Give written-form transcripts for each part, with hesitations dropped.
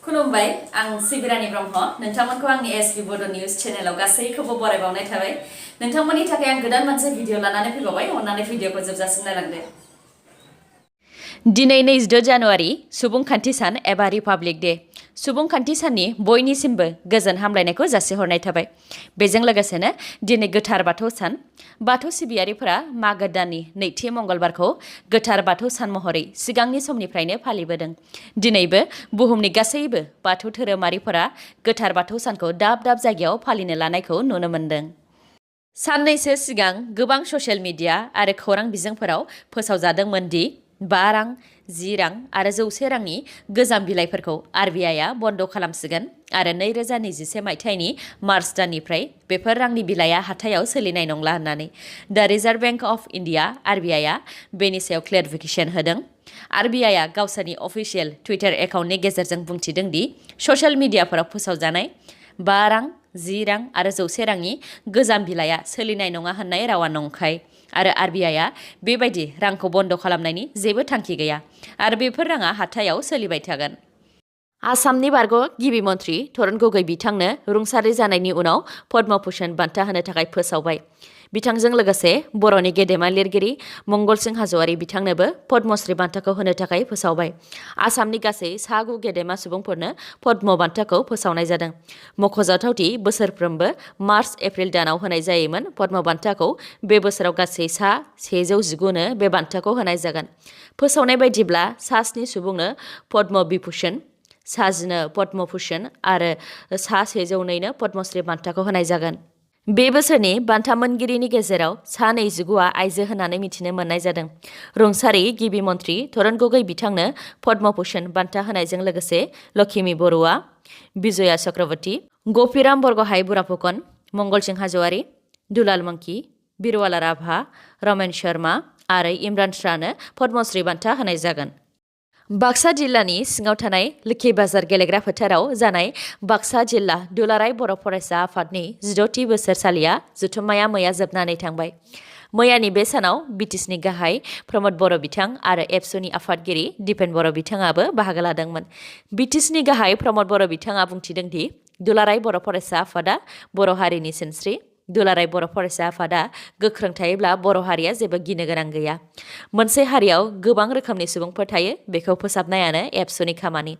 खुलुमबाय आं सिबिरानि ब्रह्म नोंथांमोनखौ आंनि एसबी बड' निउज चेनेलाव गासैखौबो बरायबावनाय थाबाय नोंथांमोननि थाखाय आं गोदान मोनसे भिडिअ लानानै फैबावबाय अन्नानै भिडिअखौ जोबजासिम नायलांदो दिनै 26 जानुवारि सुबुंखान्थि सान एबा रिपाब्लिक डे सुबुंखान्थि साननि बयनिसिमबो गोजोन हामलायनायखौ जासिहरनाय थाबाय बेजों लोगोसेनो दिनै गोथार बाथौ सान बाथौ सिबियारिफोरा मागो दाननि नैथि मंगलबारखौ गोथार बाथौ सान महरै सिगांनि समनिफ्रायनो फालिबोदों दिनैबो बुहुमनि गासैबो बाथौ धोरोमारिफोरा गोथार बाथौ सानखौ दाब दाब जायगायाव फालिनो लानायखौ नुनो मोन्दों साननैसो सिगां गोबां ससियेल मिडिया आरो खौरां बिजोंफोराव फोसावजादोंमोन दि 5 रां 10 रां आरो 100 रांनि गोजाम बिलाइफोरखौ आरबिआइआ बन्द खालामसिगोन आरो 2021 मायथाइनि मार्च दाननिफ्राय बेफोर रांनि बिलाइआ हाथायाव सोलिनाय नंला होननानै दा रिजार्भ बैंक अफ इन्डिया आरबिआइआ बेनि सायाव क्लेरिफिकेशन होदों आरबिआइआ गावसोरनि अफिसियेल टुइटार एकाउन्टनि गेजेरजों बुंथिदों दि ससियेल मिडियाफोराव फोसावजानाय 5 रां 10 रां आरो 100 रांनि गोजाम बिलाइआ सोलिनाय नङा होननाय रावा नंखाय आरो आरबिआइआ बेबायदि रांखौ बन्द खालामनायनि जेबो थांखि गैया आरो बेफोर राङा हाथायाव सोलिबाय थागोन आसामनि बारग' गिबि मन्थ्रि तरुण गगৈ बिथांनो रुंसारि जानायनि उनाव पद्म भूषण बान्था होनो थाखाय फोसावबाय बिथांजों लोगोसे बर'नि गेदेमा लिरगिरि मंगल सिं हाज'वारि बिथांनोबो पद्मश्री बान्थाखौ होनो थाखाय फोसावबाय आसामनि गासै 9 गेदेमा सुबुंफोरनो पद्म बान्थाखौ फोसावनाय जादों मख'जाथावदि बोसोरफ्रोमबो मार्च एप्रिल दानाव होनाय जायोमोन पद्म बान्थाखौ बे बोसोराव गासै 119 नो बे बान्थाखौ होनाय जागोन फोसावनाय बायदिब्ला 7 सुबुंनो पद्म विभूषण 11 पद्म भूषण आरो 102 नो पद्मश्री बान्थाखौ होनाय जागोन बे बोसोरनि बान्था मोनगिरिनि गेजेराव 29 आइजो होननानै मिथिनो मोननाय जादों रुंसारि गिबि मन्थ्रि तरुण गगৈ बिथांनो पद्म भूषण बान्था होनायजों लोगोसे लक्ष्मी बरुवा विजया चक्रवर्ती गपिराम बरग'हाइ बुराफुकन मंगल सिं हाज'वारि दुलाल मंकी बिरवाला राभा रमेन शर्मा आरो इमरान शाहनो पद्मश्री बान्था होनाय जागोन बाक्सा जिल्लानि सिङाव थानाय लोखि बाजार गेलेग्रा फोथाराव जानाय बाक्सा जिल्ला दुलाराय बर' फरायसा आफादनि 16थि बोसोरसालिया जथुम्माया मैया जोबनानै थांबाय मैयानि बे सानाव बिटिसिनि गाहाय प्रमद बर' बिथां आरो एबसुनि आफादगिरि दिपेन बर' बिथाङाबो बाहागो लादोंमोन बिटिसिनि गाहाय प्रमद बर' बिथाङा बुंथिदों दि दुलाराय बर' फरायसा आफादा बर' हारिनि सिनस्रि दुलाराय बर' फरायसा आफादा गोख्रों थायोब्ला बर' हारिया जेबो गिनो गोनां गैया मोनसे हारियाव गोबां रोखोमनि सुबुंफोर थायो बेखौ फोसाबनायानो एबसुनि खामानि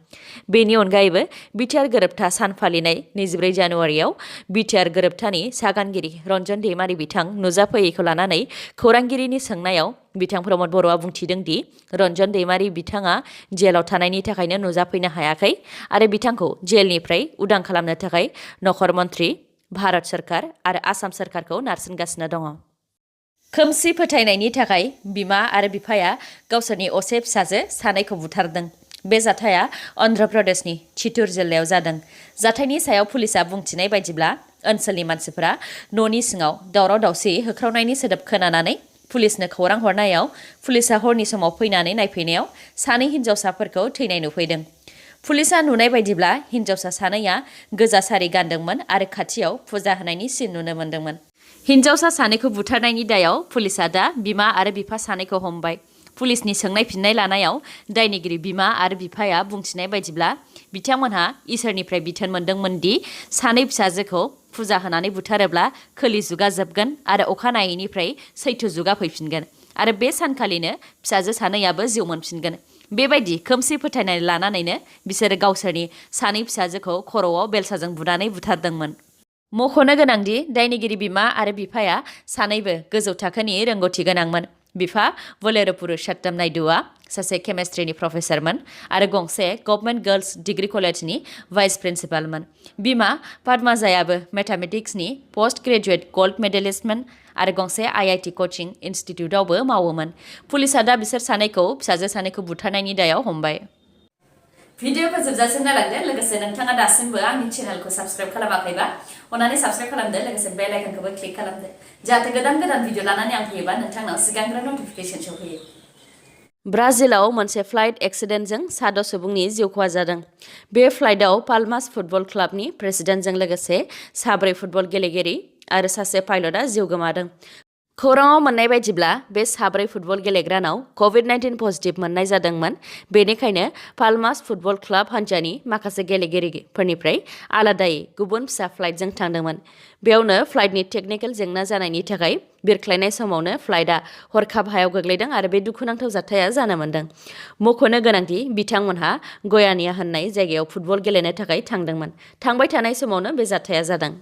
बेनि अनगायैबो बिटिआर गोरोबथा सान फालिनाय 24 जानुवारियाव बिटिआर गोरोबथानि सागानगिरि रन्जन दैमारि बिथां नुजाफैयैखौ लानानै खौरांगिरिनि सोंनायाव बिथां प्रमद बर'आ बुंथिदों दि रन्जन दैमारि बिथाङा जेलाव थानायनि थाखायनो नुजाफैनो हायाखै आरो बिथांखौ जेलनिफ्राय उदां खालामनो थाखाय नखर मन्थ्रि भारत सरकार आरो आसाम सरकारखौ नारसिनगासिनो दङ खोमसि फोथायनायनि थाखाय बिमा आरो बिफाया गावसोरनि असे फिसाजो सानैखौ बुथारदों बे जाथाया अन्ध्र प्रदेशनि चित्तूर जिल्लायाव जादों जाथायनि सायाव पुलिसआ बुंथिनाय बायदिब्ला ओनसोलनि मानसिफोरा न'नि सिङाव दावराव दावसि होख्रावनायनि सोदोब खोनानानै पुलिसनो खौरां हरनायाव पुलिसआ हरनि समाव फैनानै नायफैनायाव सानै हिन्जावसाफोरखौ थैनाय नुफैदों पुलिसआ नुनाय बायदिब्ला हिन्जावसा सानैया गोजा सारि गानदोंमोन आरो खाथियाव फुजा होनायनि सिन नुनो मोन्दोंमोन हिन्जावसा सानैखौ बुथारनायनि दायाव पुलिसआ दा बिमा आरो बिफा सानैखौ हमबाय पुलिसनि सोंनाय फिननाय लानायाव दायनिगिरि बिमा आरो बिफाया बुंथिनाय बायदिब्ला बिथांमोनहा इसोरनिफ्राय बिथोन मोन्दोंमोन दि सानै फिसाजोखौ फुजा होनानै बुथारोब्ला खोलि जुगा जोबगोन आरो अखानायैनिफ्राय सैथो जुगा फैफिनगोन आरो बे सानखालिनो फिसाजो सानैयाबो जिउ मोनफिनगोन बेबायदि खोमसि फोथायनाय लानानैनो बिसोरो गावसोरनि सानै फिसाजोखौ खर'आव बेलसाजों बुनानै बुथारदोंमोन मख'नो गोनांदि दायनिगिरि बिमा आरो बिफाया सानैबो गोजौ थाखोनि रोंगौथि गोनांमोन बिफा बोलेरो पुरुषोत्तम नायडुआ सासे केमेस्ट्रिनि प्रफेसारमोन आरो गंसे गभर्नमेन्ट गार्लस डिग्री कलेजनि भाइस प्रिन्सिपालमोन बिमा पद्माजायाबो मेथामेटिक्सनि पोस्ट ग्रेजुएट गल्ड मेडेलिस्टमोन आरो गंसे आईआईटी कचिं इन्स्टिट्यूटआवबो मावोमोन पुलिसआ दा बिसोर सानैखौ फिसाजो सानैखौ बुथारनायनि दायाव हमबाय भिडिअखौ जोबजासिम नायलांदो लोगोसे नोंथाङा दासिमबो आंनि चेनेलखौ साबस्क्राइब खालामाखैबा अन्नानै साबस्क्राइब खालामदो लोगोसे बेल आइकनखौबो क्लिक खालामदो जाहाथे गोदान गोदान भिडिअ लानानै आं फैयोबा नोंथांनाव सिगांग्रो नटिफिकेशन सौफैयो ब्राजिलाव मोनसे फ्लाइट एक्सिडेन्टजों 7 सुबुंनि जिउ खहा जादों बे फ्लाइटआव पाल्मास फुटबल क्लाबनि प्रेसिडेन्टजों लोगोसे 4 फुटबल गेलेगिरि आरो सासे पाइलटआ जिउ गोमादों खौराङाव मोननाय बायदिब्ला बे साब्रै फुटबल गेलेग्रानाव कभिड-19 पजिटिभ मोननाय जादोंमोन। बेनिखायनो पाल्मास फुटबल क्लाब हान्जानि माखासे गेलेगिरिफोरनिफ्राय आलादायै गुबुन फिसा फ्लाइटजों थांदोंमोन। बेयावनो फ्लाइटनि टेकनिकेल जेंना जानायनि थाखाय बिरख्लायनाय समावनो फ्लाइटआ हरखाब हायाव गोग्लैदों आरो बे दुखुनांथाव जाथाया जानो मोन्दों। मख'नो गोनांदि बिथांमोनहा गयानिया होननाय जायगायाव फुटबल गेलेनो थाखाय थांदोंमोन। थांबाय थानाय समावनो बे जाथाया जादों।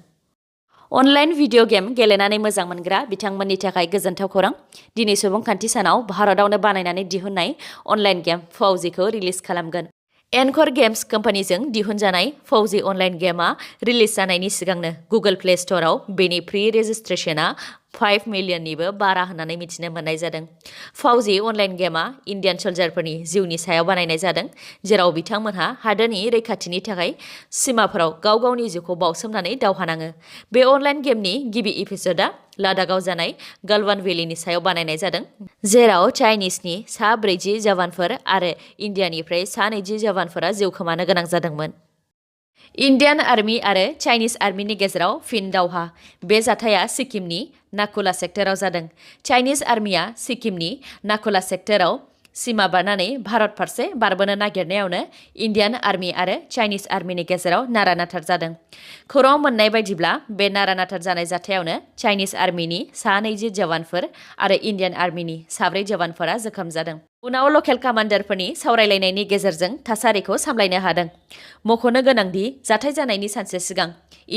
अनलाइन भिडिअ गेम गेलेनानै मोजां मोनग्रा बिथांमोननि थाखाय गोजोनथाव खौरां। दिनै सुबुंखान्थि सानाव भारतावनो बानायनानै दिहुननाय अनलाइन गेम फौजिखौ रिलिज खालामगोन। एनकर गेम्स कम्पानिजों दिहुनजानाय फौजि अनलाइन गेमआ रिलिज जानायनि सिगांनो गुगल प्ले स्ट'रआव बेनि प्रि रेजिस्ट्रेशनआ 5 मिलियननिबो बारा होननानै मिथिनो मोननाय जादों। फौजि अनलाइन गेमआ इन्डियान सल्जारफोरनि जिउनि सायाव बानायनाय जादों, जेराव बिथांमोनहा हादोरनि रैखाथिनि थाखाय सिमाफोराव गाव गावनि जिउखौ बावसोमनानै दावहा नाङो। बे अनलाइन गेमनि गिबि एपिसडआ लादाखआव जानाय गलवान भेलिनि सायाव बानायनाय जादों, जेराव चाइनिसनि 40 जवानफोर आरो इन्डियानिफ्राय 20 जवानफोरा जिउ खोमानो गोनां जादोंमोन। इन्डियान आर्मी आरो चाइनिज आर्मीनि गेजेराव फिन दावहा। बे जाथाया सिक्किमनि नाकुला सेक्टराव जादों। चाइनिज आर्मीया सिक्किमनि नाकुला सेक्टराव सिमा बारनानै भारत फारसे बारबोनो नागिरनायावनो इन्डियान आर्मी आरो चाइनिज आर्मीनि गेजेराव नारा-नाथार जादों। खौराङाव मोननाय बायदिब्ला बे नारा-नाथार जानाय जाथायावनो चाइनिज आर्मीनि 20 जवानफोर आरो इन्डियान आर्मीनि 4 जवानफोरा जोखोम जादों। उनाव लकेल कामान्डारफोरनि सावरायलायनायनि गेजेरजों थासारिखौ सामलायनो हादों। मख'नो गोनांदि जाथाय जानायनि सानसे सिगां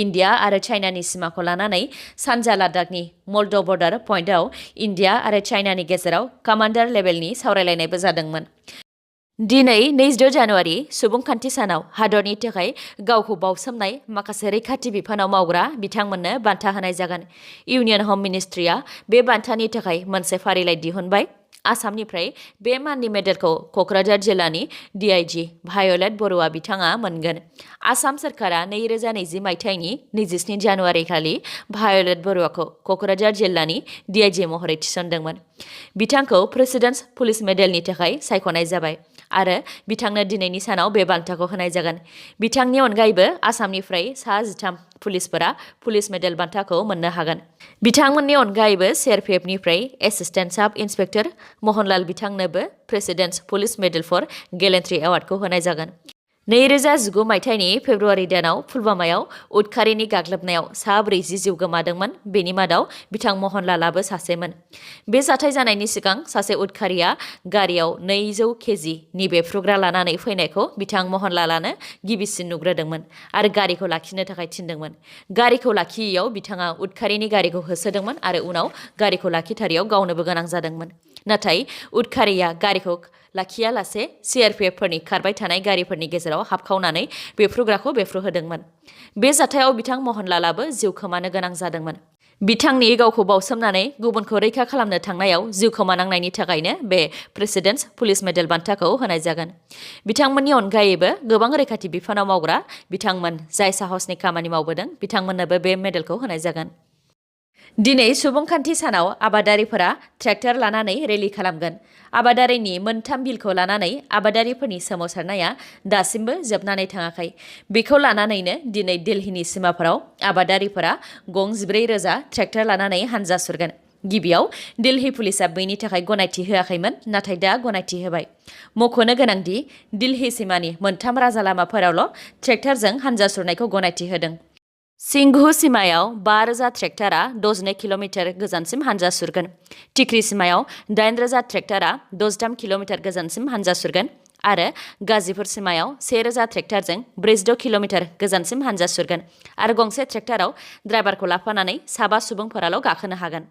इन्डिया आरो चाइनानि सिमाखौ लानानै सानजा लादाखनि मल्ड' बर्डार पइन्टआव इन्डिया आरो चाइनानि गेजेराव कामान्डार लेभेलनि सावरायलायनायबो जादोंमोन। दिनै 26 जानुवारि सुबुंखान्थि सानाव हादरनि थाखाय गावखौ बावसोमनाय माखासे रैखाथि बिफानाव मावग्रा बिथांमोननो बान्था होनाय जागोन। इउनियन हम मिनिस्ट्रिया बे बान्थानि थाखाय मोनसे फारिलाइ दिहुनबाय। आसामनिफ्राय बे माननि मेडेलखौ क'क्राझार जिल्लानि DIG भाय'लेट बरुवा बिथाङा मोनगोन। आसाम सोरखारा 2020 मायथाइनि 27 जानुवारि खालि भाय'लेट बरुवाखौ क'क्राझार जिल्लानि DIG महरै थिसनदोंमोन। बिथांखौ प्रेसिडेन्ट्स पुलिस मेडेलनि थाखाय सायख'नाय जाबाय आरो बिथांनो दिनैनि सानाव बे बान्थाखौ होनाय जागोन। बिथांनि अनगायैबो आसामनिफ्राय 13 पुलिसफोरा पुलिस मेडेल बान्थाखौ मोननो हागोन। बिथांमोननि अनगायैबो CRPFनिफ्राय एसिस्टेन्ट साब inspector Mohanlal बिथांनोबो प्रेसिडेन्ट्स police medal four गेलेन्ट्रि एवार्डखौ होनाय जागोन। 2019 मायथाइनि फेब्रुवारि दानाव पुलवामायाव उदखारिनि गाग्लोबनायाव 40 जिउ गोमादोंमोन। बेनि मादाव बिथां महनलालाबो सासेमोन। बे जाथाय जानायनि सिगां सासे उदखारिया गारियाव 200 केजिनि बेफ्रुग्रा लानानै फैनायखौ बिथां महनलालानो गिबिसिन नुग्रोदोंमोन आरो गारिखौ लाखिनो थाखाय थिनदोंमोन। गारिखौ लाखियैयाव बिथाङा उदखारिनि गारिखौ होसोदोंमोन आरो उनाव गारिखौ लाखिथारियाव गावनोबो गोनां जादोंमोन। नाथाय उदखारिया गारिखौ लाखियालासे CRPFफोरनि खारबाय थानाय गारिफोरनि गेजेराव हाबखावनानै बेफ्रुग्राखौ बेफ्रुहोदोंमोन। बे जाथायाव बिथां महनलालाबो जिउ खोमानो गोनां जादोंमोन। बिथांनि गावखौ बावसोमनानै गुबुनखौ रैखा खालामनो थांनायाव जिउ खोमानांनायनि थाखायनो बे प्रेसिडेन्ट्स पुलिस मेडेल बान्थाखौ होनाय जागोन। बिथांमोननि अनगायैबो गोबां रैखाथि बिफानाव मावग्रा बिथांमोन जाय साहसनि खामानि मावबोदों बिथांमोननोबो बे मेडेलखौ होनाय जागोन। दिनै सुबुंखान्थि सानाव आबादारिफोरा ट्रेक्टर लानानै रेलि खालामगोन। आबादारिनि 3 बिलखौ लानानै आबादारिफोरनि सोमावसारनाया दासिमबो जोबनानै थाङाखै। बेखौ लानानैनो दिनै दिल्लीनि सिमाफोराव आबादारिफोरा गं 14,000 ट्रेक्टर लानानै हानजा सुरगोन। गिबियाव दिल्ली पुलिसआ बेनि थाखाय गनायथि होआखैमोन, नाथाय दा गनायथि होबाय। मख'नो गोनांदि दिल्ली सिमानि 3 राजा लामाफोरावल' ट्रेक्टरजों हानजा सुरनायखौ गनायथि होदों। सिंघु सिमायाव 5,000 ट्रेक्टरा 12 किल'मिटार गोजानसिम हानजा सुरगोन। टिक्री सिमायाव 8,000 ट्रेक्टरा 13 किल'मिटार गोजानसिम हानजा सुरगोन आरो गाजीपुर सिमायाव 1,000 ट्रेक्टरजों 46 किल'मिटार गोजानसिम हानजा सुरगोन आरो गंसे ट्रेक्टराव ड्राइभारखौ लाफानानै 7 सुबुंफोराल' गाखोनो हागोन।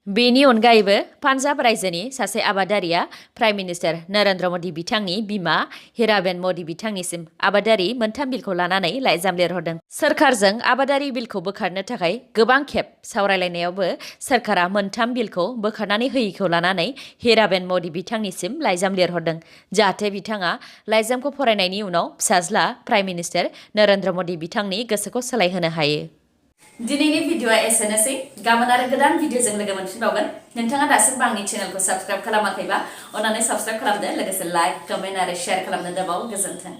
बेनि अनगायैबो पान्जाब रायजोनि सासे आबादारिया प्राइम मिनिस्टार नरेन्द्र मदि बिथांनि बिमा हिराबेन मदि बिथांनिसिम आबादारि 3 बिलखौ लानानै लाइजाम लिरहरदों। सोरखारजों आबादारि बिलखौ बोखारनो थाखाय गोबां खेब सावरायलायनायावबो सोरखारा 3 बिलखौ बोखारनानै होयिखौ लानानै हिराबेन मदि बिथांनिसिम लाइजाम लिरहरदों, जाहाथे बिथाङा लाइजामखौ फरायनायनि उनाव फिसाज्ला प्राइम मिनिस्टार नरेन्द्र मदि बिथांनि गोसोखौ सोलायहोनो हायो। दिनैनि भिडिअआ एसेनोसै। गाबोन आरो गोदान भिडिअजों लोगो मोनफिनबावगोन। नोंथाङा दासिमबो आंनि चेनेलखौ साबस्क्राइब खालामाखैबा अन्नानै साबस्क्राइब खालामदो, लोगोसे लाइक, कमेन्ट आरो शेयार खालामनो दाबाव। गोजोन्थों।